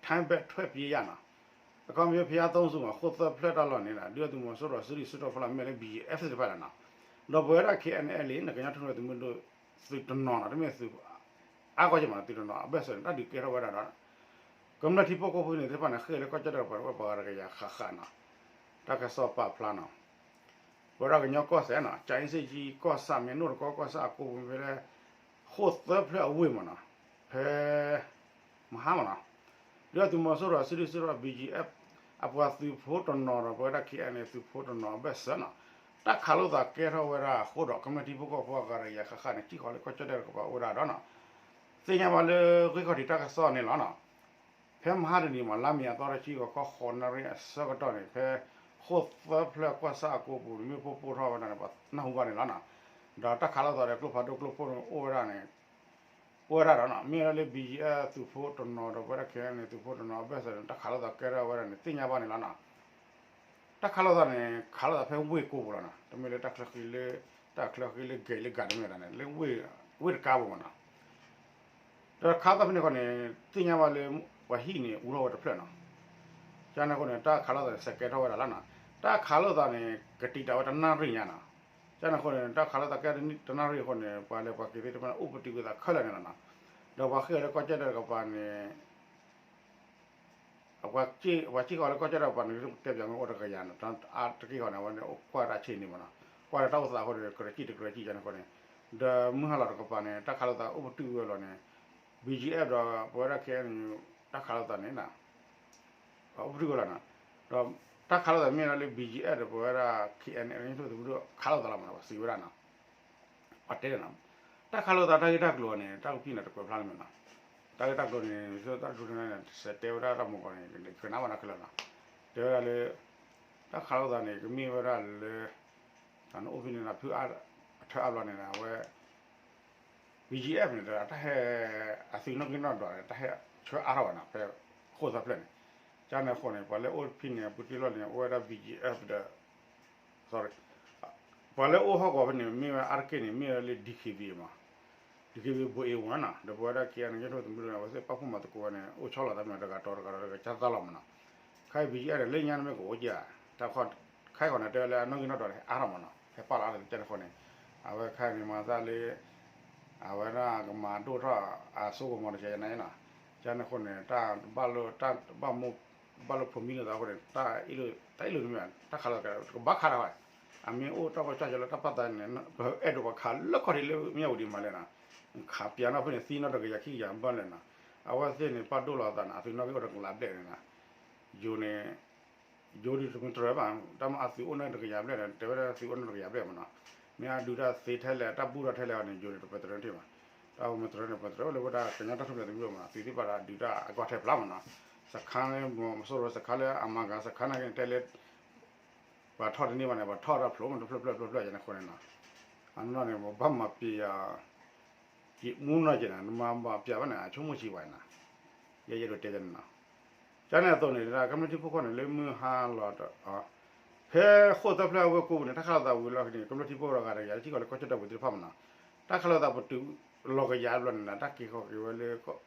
ထိုင်းဘက် ထွက်ပြေးရနီၤ, အခီပညီ ဘုရားသုံးဆူ မး ဃိၣ်သၢဖျၢၣ်တၢ်လီၢ်န့ၣ်ဒီး ဒုၣ်ဒါသုးမီၤစိရိၤ စုဒုၣ်စုတီၤဖီလာ် မ့ၢ်လၢ ဘီဂျီအက်ဖ် သ့ၣ်တဖၣ်လီၤနီၤ, ဒီးပဝဲဒၣ် KNLA န့ၣ် ကညီထူၣ်ဖျဲးသုးမုၢ်ဒိၣ် သုးတနီၤနီၤ တမ့ၢ်သုး အါကီၢ်က့မး သုးတနီၤအဘၢၣ်စၢၤန့ၣ် တၢ်ဒုးကဲထီၣ်ဝဲဒၣ်ဒီး ကမျၢၢ်ထံဖိကီၢ်ဖိန့ၣ်သ့ၣ်တဖၣ်န့ၣ် ဃ့ၢ်လၢကီၢ်ကၠီၣ်တဲၣ်တကပၤ ပှၤတဂၤယၤဃၣ်ဃၣ်နီၤ, တၢ်ကစီၣ်ပာ်ဖျါနီၤ, ပဝဲဒၣ်ကညီကီၢ်စဲၣ်နီၤ ကၠၤအ့စ့ၣ်ကၠံကီၢ်ဆၣ် မ့ၢ်နိၣ်တကီကီၢ်ဆၣ်အကိပူၤ ဖဲလၢ ဃိၣ်သၢဖျၢၣ်အဝ့ၢ်မးနီၤ, ဖဲ မဟါမးနီၤ, ဒုၣ်ဒါသုးမီၤစိရိၤ စုဒုၣ်စုတီၤ ဘီဂျီအက်ဖ် အပှၤသုးဖိတနီၤဒီး ပဝဲဒၣ် KNLA သုးဖိတနီၤအဘၢၣ်စၢၤနီၤ, တၢ်ခးလိာ်သးကဲထီၣ်ဝဲဒၣ်အဃိဒီး ကမျၢၢ်ထံဖိကီၢ်ဖိအဂၤတဂၤယၤဃၣ်ဃၣ်န့ၣ် စံၣ်ဃီၤလၢကီၢ်ကၠီၣ်တဲၣ်တကပၤအိၣ်ဝဲဒၣ်ဒီးနီၤ, သ့ၣ်ညါဘၣ်လၢဂ့ၢ်ခီၣ်ထံးတၢ်ကစီၣ်န့ၣ်လီၤနီၤ, ဖဲမဟါတနံၤမး လါမ့ၤအသီတဆံဂီၤခီ ဃိးနၣ်ရံၣ်အဆၢကတီၢ်န့ၣ် ဖဲ ဃိၣ်သၢဖျၢၣ်ကီၢ်ဆၣ်အကိပူၤန့ၣ် မ့ၣ်ပိၢ်ပိၢ်ထီၣ်ဝဲဒၣ်န့ၣ် ပှၤနၢ်ဟူဘၣ်န့ၣ်လီၤနီၤ, ဒီးတၢ်ခးလိာ်သးဒီးကျိဖးဒိၣ်ကျိဖိန့ၣ်အိၣ်ဝဲဒၣ်န့ၣ် အိၣ်ဝဲဒၣ်ဒီးနီၤ မ့ၢ်ဝဲဒၣ်လၢ ဘီဂျီအက်ဖ် သုးဖိတနီၤဒီး ပဝဲဒၣ် KNLA သုးဖိတနီၤအဘၢၣ်စၢၤန့ၣ် တၢ်ခးလိာ်သးကဲထီၣ်ဝဲဒၣ်န့ၣ် သ့ၣ်ညါဘၣ်န့ၣ်လီၤနီၤ, တၢ်ခးလိာ်သးန့ၣ် ခးလိာ်သးဖဲဝ့ၢ်ကိပူၤလီၤနီၤ, တမ့ၢ်လၢတၢ်ချၢဃံလၢ တၢ်ချၢဃံလၢဂဲၤလၢဂၤတမ့ၢ်ဒၣ်န့ၣ် လၢ ဝ့ၢ်တကါပူၤမးနီၤ, ဒီးခးလိာ်သးဖဲန့ၣ်ဃီန့ၣ် သ့ၣ်ညါဘၣ်လၢ ပှၤဟံၣ်န့ၣ် အူထီၣ်ဝဲတဖျၢၣ်နီၤ, ကန့ၣ်အဃိန့ၣ် တၢ်ခးလိာ်သးန့ၣ် စဲးကဲထီၣ်ဝဲဒၣ်လီၤနီၤ, တၢ်ခးလိာ်သးန့ၣ် ကတံာ်တာ်ဝဲတနၣ်ရံၣ်ညါနီၤ, ကန့ၣ်အဃိန့ၣ် တၢ်ခးလိာ်သးကဲတနၣ်ရံၣ်အဃိန့ၣ် ပှၤလဲၤပှၤက့ၤသ့ၣ်တဖၣ်န့ၣ် အိၣ်ပတုာ်ဝဲသးခဲလၢာ်န့ၣ်လီၤနီၤ, ဒီးပှၤဃ့ၢ်လၢကီၢ်ကၠီၣ်တဲၣ်တကပၤန့ၣ် ပှၤစံၣ်ဃီၤလၢကီၢ်ကၠီၣ်တဲၣ်တကပၤန့ၣ် တဲပၠးမ့ၢ်အိၣ်တကယၤနီၤ, တက့ၢ်ဃီန့ၣ် အဝဲန့ၣ် ကွၢ်တၢ်ဆ့ၣ်န့ၣ်မးနီၤ, ကွၢ်လၢတၢ်အိၣ်သးအဃိန့ၣ် ကြၢးစံၣ်တကြၢးစံၣ်ကန့ၣ်အဃိန့ၣ်, ဒီးမုၢ်ဟါလီၤတကပၤန့ၣ် တၢ်ခးလိာ်သးအိၣ်ပတုာ်ဝဲလီၤန့ၣ် ဘီဂျီအက်ဖ် ဒီးပဝဲဒၣ် KNU တၢ်ခးလိာ်သးန့ၣ် အိၣ်ပတုာ်ဝဲလီၤနီၤ, ဒီးတၢ်ခးလိာ်သးမ့ၢ်ဒၣ်လၢ ဘီဂျီအက်ဖ် ဒီးပဝဲဒၣ် KNLA သုးမုၢ်ဒိၣ်ခးလိာ်သးလီၤမးနီၤ, ပှၤစံးဝဲဒၣ်နီၤ, ပှၤတဲနီၤ, တၢ်ခးလိာ်သးတၢ်ဂ့ၢ်တၢ်ကျိၤန့ၣ် တၢ်ကဖံးန့ၣ်တကွဲးဖျါလၢၤမးနီၤ, တၢ်ဂ့ၢ်တၢ်ကျိၤန့ၣ် ဒ်သိးတၢ်ဒိးန့ၣ် စဲးတဲဝဲဒၣ်တၢ်မူကီၢ်န့ၣ် ကနၣ်ဘၣ်နီၢ်ခဲလၢာ်နီၤ, တဲဝဲဒၣ်လၢ တၢ်ခးလိာ်သးန့ၣ် ကမ့ၢ်ဝဲဒၣ်လၢ တၢ်နအိၣ်ဖဲန့ၣ်ဒီး ဖုအါ အထၢအါဘျီန့ၣ်ဒီး အဝဲ ဘီဂျီအက်ဖ် န့ၣ်ဒီး တၢ်ဟဲ အသုးနီၣ်ဂံၢ်နီၣ်ဒွးန့ၣ် တၢ်ဟဲဆှၢအါထီၣ်ဘၣ်နီၤ ဖဲဃိၣ်သၢဖျၢၣ်န့ၣ်, ကန့ၣ်အဃိန့ၣ် ပှၤလၢအိၣ်ဖဲန့ၣ် အပူၤတ့ၢ်လီၢ်န့ၣ် အိၣ်ဝဲဒၣ် ဘီဂျီအက်ဖ် ဒီး sorry ပှၤလၢအိၣ်ဟီၣ်ကဝီၤဖဲန့ၣ် မ့ၢ်ဝဲအါတက့ၢ်န့ၣ် မ့ၢ်ဝဲလၢ ဒီက့ဘံၣ် မး ဒီက့ဘံၣ် ဘိၣ်အ့ဝါနီၤ ဒီးပဝဲဒၣ် က့အန့ၣ် ကၠိထီၣ်သမူဒိၣ်န့ၣ် အဝဲသ့ၣ်ပာ်ဖှိၣ်မၤသကိးဝဲန့ၣ် အိၣ်ဆီလီၤသးမ့ၢ်တဂၤတီၤတဂၤဒီးတဂၤကၢ်သးလီၤမးနီၤ, ခဲအံၤ ဘီဂျီအက်ဖ် န့ၣ် လၢညါန့ၣ်မ့ၢ်ကအိၣ်ကၠၢ် တၢ်ခါအံၤကီးန့ၣ် တဲလၢအနီၣ်ဂံၢ်နီၣ်ဒွးန့ၣ် အါထီၣ်မးနီၤ ဟဲပာ်လီၤအါထီၣ်ကန့ၣ်အဃိန့ၣ်, အဝဲခဲအံၤန့ၣ်မၤသးလၢ အဝဲဒၣ်ကမၤဒိၣ်ထီၣ်အစိကမီၤတကဲယါန့ၣ်နီၤ, ကန့ၣ်အဃိန့ၣ် တၢ်ဘၣ်လိာ် တၢ်ဘၣ်မိၣ် ဘၣ်လိာ်ဖိးမံလိာ်သးအဃိန့ၣ် တၢ်အ့ၣ်လိာ် တၢ်အ့ၣ်လိာ်န့ၣ်မ့ၢ် တၢ်ခးလိာ်သးကဲ တကဘၣ်ခးတၢ်ဘၣ် အမ့ၢ်အိၣ်တၢ်ပီၢ်ကၠီၣ်ကၠီလၢတၢ်ပာ်သးန့ၣ် ပအဲၣ်ဒိးပှၤခးလၢခီၣ်ထံးလၢမၠၣ်ဝတံၤမးလဲၣ်နီၤ, ခးပၠးနီၣ်ဖဲန့ၣ် သံနီၣ်တကယၤခံကယၤဘၣ်လဲၣ်နီၤ, အဝဲသ့ၣ်န့ၣ် ပာ်ဒိၣ်လီၤသးနီၤ အသုးနီၣ်ဂံၢ်အိၣ်တကလးဘျဲၣ်န့ၣ်နီၤ, ယိၤန့ၣ် ယိၤဒုးတမ့ၢ်တရၢၢ်ဘၣ်, တၢ်မ့ၢ်အသုးအိၣ်န့ၣ်တကယၤဘျဲၣ်ဒီး တဲဝဲဒၣ်သုးအိၣ်န့ၣ်တကယၤဘျဲၣ်မးနီၤ, မ့ၢ်အဒုးတၢ်သ့ထဲလဲၣ် တၢ်ဘူၣ်ထီၣ်ထဲလဲၣ်အီၤန့ၣ် ယိၤန့ၣ်တပတရၢၢ်ထံၣ်ဘၣ်, တၢ်ပမတရၢၢ်န့ၣ် ပတရၢၢ်လၢဝဲဒၣ်ကညီတၢ်ထူၣ်ဖျဲးသုးမုၢ်ဒိၣ်မးနီၤ, သုးသ့ၣ်တဖၣ်ဒီးဒုးတၢ်အဂီၢ်ထဲဖျါမးနီၤ, စခါန့ၣ် မီၤစိရိၤစခါလၢအမၤဂၤစခါန့ၣ်က့ၤတဲလၢ ပှၤထီၣ်တန့ၢ်ဘၣ်န့ၣ် ပှၤထီၣ်တၢ်ဖျိမးတဖျၢၣ်ဖျၢၣ်ဖျၢၣ်ဖျၢၣ်ယဲန့ၣ်အဃိန့ၣ်နီၤ, အနီၢ်န့ၣ် ပဘၣ်မၤပျံၤယၤ ယမူနီၢ်က့ၤန့ၣ် နမၤမၤပျံၤဘၣ်န့ၣ် အဆိကမိၣ်ဆံးဝဲနီၤ, ယဲယအဲၣ်ဒိးတဲယဲန့ၣ်နီၤ, ကန့ၣ်အသိးန့ၣ် ကမျၢၢ်ထံဖိကီၢ်ဖိန့ၣ် လၢမုၢ်ဟါလီၤ ဖဲဃိၣ်သၢဖျၢၣ်အဝ့ၢ်ကိပူၤန့ၣ် တၢ်ခးလိာ်သးဝံၤလီၢ်ခံန့ၣ် ကမျၢၢ်ထံဖိကီၢ်ဖိတဂၤတဂၤ ထံကီၢ်လၢကီၢ်ကၠီၣ်တဲၣ်ပူၤသ့ၣ်တဖၣ်မးနီၤ, တၢ်ခးလိာ်သးပတုာ်လီၤကယၤဘျီန့ၣ်နီၤ တၢ်က့ၤဃီၤက့ၤဝဲလၢ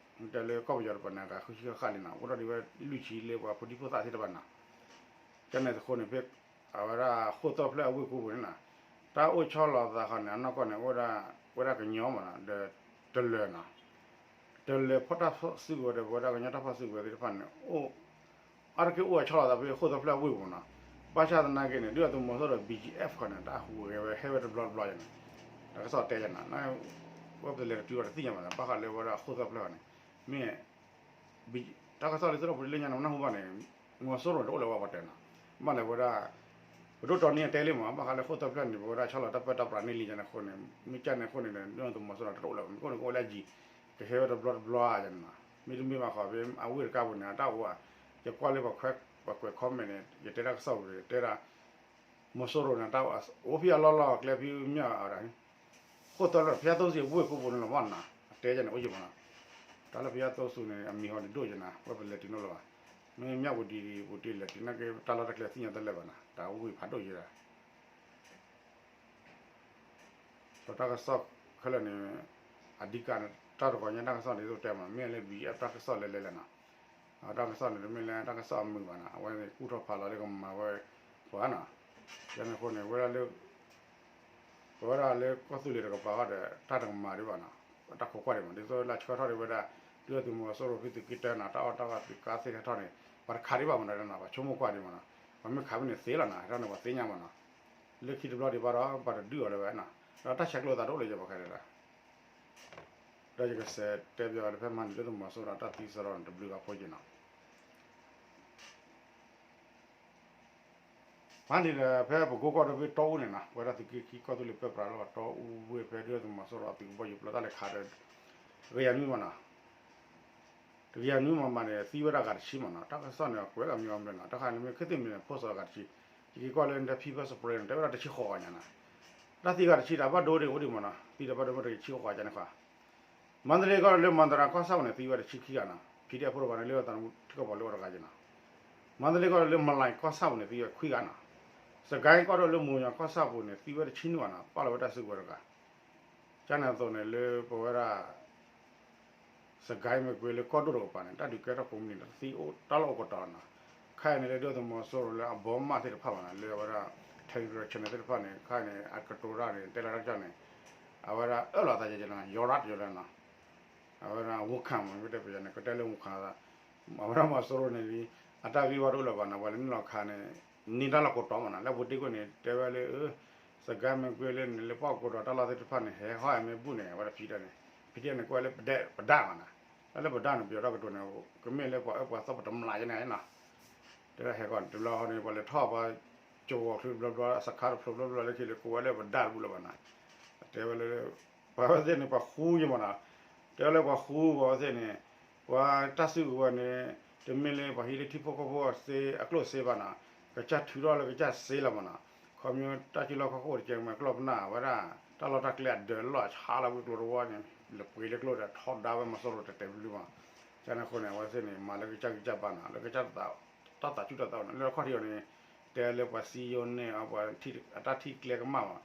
တဲလၢကီၢ်ပယီၤတပၤန့ၣ် အဂၤဃုဆံဃၣ်ဃၣ်လံနီၤ အိၣ်ထီၣ်ဒံးဝဲလွံၢ်ဆံလၢပှၤဖိဒံဖိသၣ်သ့ၣ်တဖၣ်နီၤ, ကန့ၣ်အဃိန့ၣ် ဖဲအဝဲဒၣ်ဃိၣ်သၢဖျၢၣ်အဝ့ၢ်ကိပူၤန့ၣ်နီၤ, တၢ်အိၣ်ဆီလီၤသးဃီန့ၣ် အနီၢ်ကီၢ်န့ၣ် အိၣ်ဝဲဒၣ်ကညီမးနီၤ ဒီးတလၢၤနီၤ တလၢၤဖီၣ်တၢ်ဖီၣ်စုကဝဲၤဒီး ပဝဲဒၣ်ကညီတၢ်ဖီၣ်စုကဝဲၤသ့ၣ်တဖၣ်န့ၣ် အိၣ် အါတက့ၢ်အိၣ်ဝဲဆီလီၤသးဖဲဃိၣ်သၢဖျၢၣ်အဝ့ၢ်ပူၤနီၤ, ဘၣ်ဆၣ်သနာ်က့န့ၣ် ဒုၣ်ဒါသုးမီၤစိရိၤဒီး ဘံၣ်ကၠံၣ်အဲၣ်ၣ်ဃီန့ၣ် တၢ်ဟူးဂဲၤဝဲဟဲဝဲတဘျီတဘျီယဲန့ၣ်, တၢ်ကစီၣ်တဲယဲနီၤ, ဝဲပလဲၤတတုၤအီၤတသ့ၣ်ညါဘၣ်နီၤ, ဘၣ်ဃးလၢဝဲဒၣ်ဃိၣ်သၢဖျၢၣ်ဃီန့ၣ်, မ့ၢ် တၢ်ကစီၣ်လၢသုးထီၣ်ပူၤလၢညါန့ၣ် နၢ်ဟူဘၣ်န့ၣ် မီၤစိရိၤတအိၣ်လၢၤဝဲပှၤတဲနီၤ, ဘၣ်လဲၤဝဲဒၣ် ပဒိၣ်တီန့ၢ်အတဲလံမး ဘၣ်ဃးလၢဃိၣ်သၢဖျၢၣ်န့ၣ် ပဝဲဒၣ်ဆီလီၤတၢ်ပၢတၢ်ပြးန့ၢ်လံယဲန့ၣ်အဃိန့ၣ် မ့ၢ်ကၢ်န့ၣ်အဃိန့ၣ် ဒုၣ်ဒါသုးမီၤစိရိၤတအိၣ်လၢၤဘၣ် မ့ၢ်ကအိၣ်န့ၣ်ကအိၣ်လၢအယံၤ, ကဟဲဝဲတဘျီတဘျီယဲန့ၣ်နီၤ, မ့တမ့ၢ်ဘၣ်ဃီဖဲအဝ့ၢ်တကါပူၤန့ၣ် အတၢ်အိၣ်ဧါ, ယကွၢ်လၢပှၤကွဲး comment န့ၣ် ယတဲတၢ်ကစီၣ်ပူၤ တဲဒၣ် မီၤစိရိၤန့ၣ် တၢ်အိၣ်ဖဲအလီၢ်လီၢ်ကျဲဖဲမၠၣ်ဝတံၤ ဃိၣ်သၢဖျၢၣ် ဖဲအသိစ့ၣ်ဝ့ၢ်ကိပူၤန့ၣ်လီၤမးနီၤ အတဲယဲန့ၣ်အိၣ်ယံၤမးနီၤ, တၢ်လၢဖဲအသိစ့ၣ်န့ၣ် အမံၤဟီန့ၣ်ဒိၣ်ယဲနီၤ ဝဲပလဲၤတုၤနီၢ်လၢၤဘၣ်, မ့ၢ်မၠၣ်ဝတံၤပူၤတ့ၢ်လဲၤတုၤနာ်က့ တၢ်လီၢ်တၢ်ကျဲသ့ၣ်ညါတလၢာ်ဘၣ်နီၤ တၢ်ဝ့ၢ်ဖးဒိၣ်ယဲဒၣ် ဒီးတၢ်ကစီၣ်ခဲလၢာ်န့ၣ် အဓိကန့ၣ် တၢ်တဂီၤညါတၢ်ကစီၣ်န့ၣ် ဒ်သိးတဲမး မ့ၢ်လၢ ဘီအ့ၣ်အ့ဖ် တၢ်ကစီၣ်လဲၤလဲၤလဲၣ်နီၤ, တၢ်ကစီၣ်န့ၣ် တမ့ၢ်လၢတၢ်ကစီၣ်အမုာ်ဘၣ်နီၤ အဝဲန့ၣ်ကူၣ်ထီၣ်ဖးလီၤလၢကမၤဝဲပှၤနီၤ, ယဲန့ၣ်အဃိန့ၣ် ဝဲဒၣ်လၢ ပဝဲဒၣ်လၢကီၢ်သူလ့ၤတကပၤဃီဒီး တၢ်တကမၤဒံးဘၣ်နီၤ, တၢ်ခိးကွၢ်ဒံးမး ဒ်သိးလၢဆှၢထီၣ်ဒံးဝဲဒၣ် ဒုၣ်ဒါသုးမီၤစိရိၤဖဲသုးက့တၢနီၤ တၢ်အီၣ်တၢ်အီသုးကါသ့ၣ်ဟဲထီၣ်န့ၣ် ပှၤတခးဒံးဘၣ်မးနီၤ ပှၤဆိကမိၣ်ကွၢ်ဒံးမးနီၤ, ပှၤမ့ၢ်ခးဖဲန့ၣ်သ့လီၤနီၤ ဟဲထီၣ်န့ၣ်ပှၤသ့ၣ်ညါမးနီၤ, လၢခံတဘျီဒံးဘၣ်ဒီး ပှၤတဒုးအီၤလၢၤဘၣ်နီၤ, ဒီးတၢ်ဆဲးကျိးသးတအိၣ်လၢယပှၤခဲလၢာ်လီၤ, ဒီးယကစဲးတဲပၠးလၢဖဲမၤန့ၣ် ဒုၣ်ဒါသုးမီၤစိရိၤတၢ်သံစရီန့ၣ် တဘျုးဂၤဖိက့ၤနီၤ မၤန့ၣ်ဒီး ဖဲပကိကီၢ်ဒီးဖဲတီအူန့ၣ်နီၤ ပဝဲဒၣ်သုးက့ခံကီၢ်သူလ့ၤပၢပြးလီၤ တီအူဝ့ၢ်ဖဲဒုၣ်ဒါသုးမီၤစိရိၤအသုးကဘီယူၤပျီ တၢ်လဲၤခးဒီး တကယၤနွံမးနီၤ, တကယၤနွံမးမးန့ၣ် သံဝဲဒၣ်ဂၤတဆံမးနီၤ, တၢ်ကစီၣ်န့ၣ် ကွဲးလီၤမံၤအီၤမးနီၤ, တၢ်ခါန့ၣ်မ့ၢ်ခ့သ့ၣ်မံၤန့ၣ် post ဂၤတဆံ, ယက့ၤကွၢ်လၢ People's Spring န့ၣ် တဲဝဲဒၣ်တဆံဃိးဂၤညါနီၤ, တၢ်သံဂၤတဆံဒီး ဘၣ်ဒိဒံးအိၣ်ဒံးမးနီၤ, သံဒီးဘၣ်ဒိမ့ၢ်တဆံဃိးဂၤညါန့ၣ်ဃီ မန္တလေးကီၢ်ဒီးလၢ မန္တလေးကီၢ်ဆၣ်ပူၤန့ၣ် သံဝဲတဆံခံဂၤနီၤ, ဖံဒဲဖိတဖၣ်န့ၣ် လၢတၢ်ထံကီၢ်ပှၤလၢအိၣ်တဂၤက့ၤနီၤ, မန္တလေးကီၢ်ဒီးလၢ မလၢၣ်ကီၢ်ဆၣ်ပူၤန့ၣ် သံဝဲခွံဂၤနီၤ, စကဲကီၢ်ဒီးလၢ မိၢ်ယွၤကီၢ်ဆၣ်ပူၤန့ၣ် သံဝဲတဆံနွံဂၤနီၤ, ပာ်လီၤဝဲတၢ်စုကဝဲၤတဂၤ, ကန့ၣ်အသိးန့ၣ် လၢပဝဲဒၣ် စကဲမ့ၢ်ကွ့လၢကီၢ်ဒိၣ်တကပၤန့ၣ် တၢ်ဒုးကဲထီၣ်ကိးမုၢ်နံၤဒီး သံအိၣ်တၢ်လီၢ်အိၣ်ကတီၤနီၤ, ခဲအံၤန့ၣ်လၢဒုၣ်ဒါသုးမီၤစိရိၤလၢအဘီမးသ့ၣ်တဖၣ်ဘၣ်နီၤ လၢအဝဲဒၣ် Telegram channel သ့ၣ်တဖၣ်န့ၣ် ခဲအံၤန့ၣ် အကတိၤတၢ်န့ၣ် တဲလီၤတၢ်ကစီၣ်န့ၣ် အဝဲဒၣ်အၢၣ်လီၤသးယဲယဲနီၤ ယီၤရၣ်တယီၤလဲၣ်နီၤ, အဝဲဒၣ် ဝူခၣ်မ့ၢ်တဲပယီၤန့ၣ် ကတဲလၢ ဝူခၣ် အဝဲဒၣ်မီၤစိရိၤန့ၣ် အတၢ်ဂ့ၢ်ဝီတအိၣ်လၢၤဘၣ်နီၤ ပှၤလဲၤနုာ်လီၤခးန့ၣ် န့ၢ်တၢ်လီၢ်ကိးတီၤမးနီၤ လၢပူၤတ့ၢ်ကွံာ်န့ၣ် တဲဝဲလၢ စကဲမ့ၢ်ကွ့လၢန့ၣ် လၢပှၤကိးတီၤတၢ်လီၢ်သ့ၣ်တဖၣ်န့ၣ် ဟဲဟီၣ်အမ့ၢ်ဘူၣ်န့ၣ် အဝဲဒၣ်ဖံတဲန့ၣ် ဖံတဲန့ၣ် ကွဲးလၢပဒၣ်မးနီၤ, တၢ်လၢပဒၣ်န့ၣ် ပယီၤတၢ်ကတိၤန့ၣ် ကမ့ၢ်လၢပှၤအၢပှၤသီပတမျးယဲန့ၣ်နီၤ, တဲဒၣ်ဟဲကီၢ်န့ၣ် တဘျီဃီန့ၣ် ပှၤလဲၤထီၣ်ပှၤ ကဝီၤချံတဘျီဘျီ စခါတဖျိဘျီဘျီလၢခံလၢ ကိးဝဲလၢပဒၣ်တဘူၣ်လၢၤဘၣ်နီၤ, တဲဝဲလၢ ပှၤဝဲသ့ၣ်န့ၣ် ပှၤဃူယဲမးနီၤ, တဲဝဲလၢပှၤဃူပှၤဝဲသ့ၣ်န့ၣ် ပှၤတၢ်စုကဝဲၤန့ၣ် တမ့ၢ်လၢပှၤဟံးလၢထံဖိကီၢ်ဖိအကျိၣ်စ့ဘၣ်နီၤ, ကစၢ်ထုးထီၣ်လၢကစၢ်စ့လီၤမးနီၤ, ခီဖျိတၢ်စုလီၢ်ခီၣ်ခိၣ်တကဲမး ကျီၢ်ပနၢ်ဝဲဒၣ် တၢ်လီၢ်တၢ်ကျဲအဒၢးလီၢ်အဆါလီၤဝံၤကျိၤတဝီန့ၣ် လၢပှ့ၤလၢကျိၤဒီးထီဒါဝဲမီၤစိရိၤတဲာ်တဲာ်ဘျုးဘျုးမး, ကန့ၣ်အဃိန့ၣ် အဝဲသ့ၣ်န့ၣ် မၤလၢကစၢ်ဂံၢ်စၢ်ဘါနီၤ လၢကစၢ်တၢ်သးဆူၣ်တၢ်သးအီၤန့ၣ် လၢအခီၣ်ထံးအီၤန့ၣ် တဲလၢပှၤစံယိၤန့ၣ် ပှၤအတၢ်ထံၣ်ကျဲကမၣ်ဘၣ်,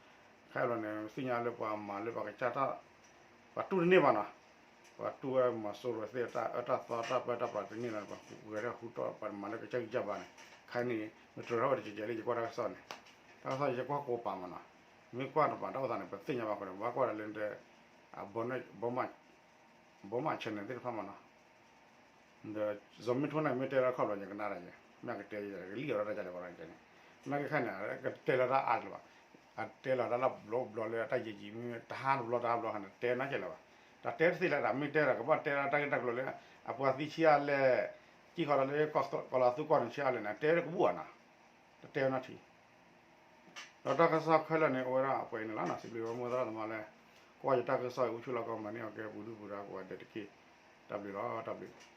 ခဲအံၤန့ၣ် သ့ၣ်ညါလၢပှၤမၤလၢပှၤကစၢ် ပှၤတူၢ်တန့ၢ်ဘၣ်နီၤ, ပှၤတူၢ်ဝဲမီၤစိရိၤသ့ၣ်တၢ်အၢတၢ်သီတၢ်ပၢတၢ်ပြးတန့ၢ်လီၤ ပှၤဟူးဂဲၤထီၣ်ဟူးထီၣ်ပှၤမၤလၢကစၢ်ဂံၢ်စၢ်ဘါန့ၣ်, ခဲအံၤန့ၣ် မ့ၢ်တြၢၤထီၣ်ဝဲတကဲးကဲးလၢယကွၢ်တၢ်ကစီၣ်န့ၣ်, တၢ်ကစီၣ်ယကွၢ်ကိးပၤမးနီၤ, မ့ၢ်ကွၢ်တပၤတၢ်အိၣ်သးန့ၣ် ပသ့ၣ်ညါဘၣ်ဃိဒီး ပဘၣ်ကွၢ်ဒီးလၢ ဘီမး channel သ့ၣ်တဖၣ်မးနီၤ, ဒီး စီၤမ့ၣ်ထိၣ်န့ၣ် မ့ၢ်တဲလၢခီၣ်ဘျီ ယကနၣ်ဒၣ်ယဲ, မ့ၢ်ကတဲယဲ ကလံၣ်အီၤတၢ်ကလဲၤဝဲဒၣ်န့ၣ်, နာ်က့ခဲန့ၣ် ကတဲလၢတၢ်အါကလီၤဘၣ်, အတဲလီၤတၢ်လၢဘျီဘျီလၢအတၢ်ယံာ်ယံာ်မ့ၢ်တဟါတဘျီတဟါဘျီဟးန့ၣ် တဲနီၢ်ကဲလၢၤဘၣ်. တၢ်တဲတသ့လၢၤတၢ်မ့ၢ်တဲဒီး ကဘၣ်တဲဒၣ်တၢ်ဂ့ၢ်တၢ်ကျိၤလၢ အပှၤသံဆံးအါလဲၣ်, ကံၣ်ဃီဒီးလၢကီၢ်လီၤသူကီၢ်န့ၣ်ဆံးအါလဲၣ်န့ၣ် အတဲတကဘူၣ်ဘၣ်နီၤ, တတဲနီၢ်ထံ ဒီးတၢ်ကစီၣ်ခဲလၢာ်န့ၣ် အိၣ်ဝဲဒၣ်အပှဲၤအံၤန့ၣ်လီၤ. စံးဘျုးဝဲမိၢ်သရၣ်သမါလၢ ကွၢ်ယတၢ်ကစီၣ်အံၤ အိၣ်ဆူၣ်လီၤကီမၤန့ၢ်အီၤ ကဲပူၤဒုၣ်ပူၤဒါကိးဂၤဒဲးတက့ၢ်. တၢ်ဘျုးလီၤ, တၢ်ဘျုး